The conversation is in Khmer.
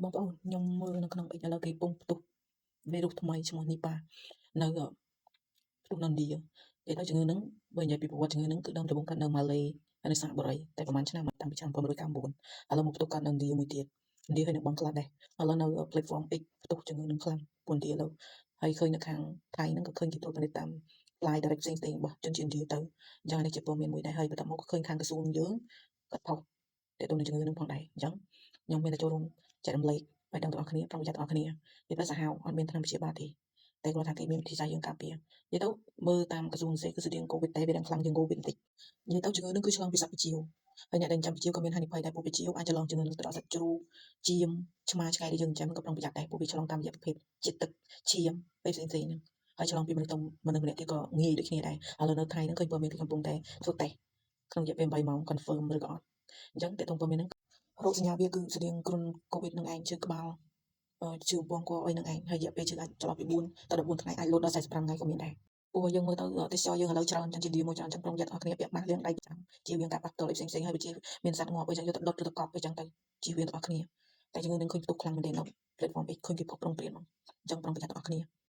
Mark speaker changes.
Speaker 1: បងប្អូនខ្ញុំមើលនៅក្នុង X ឥឡូវគេកំពុងផ្ទុះវីរុសថ្មីឈ្មោះនីប៉ានៅផ្ទុះនៅឥណ្ឌានិយាយទៅជំងឺហ្នឹងបើនិយាយពីប្រវត្តិជំងឺហ្នឹងគឺដើមដំបូងកើតនៅម៉ាឡេហើយនៅសិង្ហបុរីតែប្រហែលឆ្នាំតាំងពីឆ្នាំ1999ឥឡូវមកផ្ទុះកើតនៅឥណ្ឌាមួយទៀតឥណ្ឌាហើយនៅបង់ក្លាដេសឥឡូវនៅ platform X ផ្ទុះជំងឺហ្នឹងខ្លាំងពូឥណ្ឌាឥឡូវហើយឃើញនៅខាងថៃហ្នឹងក៏ឃើញគេត្រួតពិនិត្យតាម fly direct ផ្សេងៗរបស់ជនជាតិឥណ្ឌាទៅអញ្ចឹងនេះជាព័ត៌មានមួយដែរហើយបន្ទាប់មកក៏ឃើញខាងក្រសួងយើងគាត់ផុសទាក់ទងនឹងជំងឺហ្នឹងផងដែរអញ្ចឹងខ្ញុំមានតែចូលរួមចែករំលែកឲ្យដឹងទាំងអស់គ្នាប្រុងប្រយ័ត្នទាំងអស់គ្នានិយាយទៅសាហាវអត់មានថ្នាំព្យាបាលទេតែគាត់ថាគេមានវិធីសាស្ត្រយើងការពារនិយាយទៅមើលតាមក្រសួងសេគឺស្តៀងកូវីដតែវាđangខ្លាំងជាងកូវីដបន្តិចនិយាយទៅជំងឺហ្នឹងគឺឆ្លងពីសត្វប្រជៀវហើយអ្នកដែលចាំប្រជៀវក៏មានហានិភ័យដែរពួកប្រជៀវអាចឆ្លងជំងឺហ្នឹងទៅដល់សត្វជ្រូកចៀមឆ្មាឆ្កែដែលយើងចាំក៏ប្រុងប្រយ័ត្នដែរពួកវាឆ្លងតាមរយៈប្រភេទជាតិទឹកឈាមអីផ្សេងៗហ្នឹងហើយឆ្លងពីមនុស្សទៅមនុស្សម្នាក់ទៀតក៏ងាយដូចគ្នាដែរឥឡូវនៅថៃហ្នឹងឃើញព័ត៌មានគេកំពុងតែធ្វើតេស្តក្នុងរយៈពេល8ម៉ោង confirm ឬក៏អត់អញ្ចឹងតើតើព័ត៌មានហ្នឹងរោគសញ្ញាវាគឺស្តៀងគ្រុនកូវីដនឹងឯងឈឺក្បាលឈឺបំពង់កអីនឹងឯងហើយរយៈពេលឈឺអាចចន្លោះពី4ទៅ14ថ្ងៃអាចលូតដល់45ថ្ងៃក៏មានដែរព្រោះយើងមើលទៅទេសចរយើងឥឡូវច្រើនចឹងជាមួយច្រើនចឹងប្រុងប្រយ័ត្នអស់គ្នាពាក់ម៉ាស់លាងដៃចាំជៀសវាងការប៉ះផ្ទាល់អីផ្សេងៗហើយវាជាមានសត្វងាប់អីចឹងយកទៅដុតឬទៅកប់អីចឹងទៅជៀសវាងទាំងអស់គ្នាតែជំងឺនឹងឃើញផ្ទុះខ្លាំងមែនទែននៅ platform X ឃើញគេផុសប្រុងព្រានហ្មងអញ្ចឹងប្រុងប្រយ័ត្នទាំងអស់គ្នា។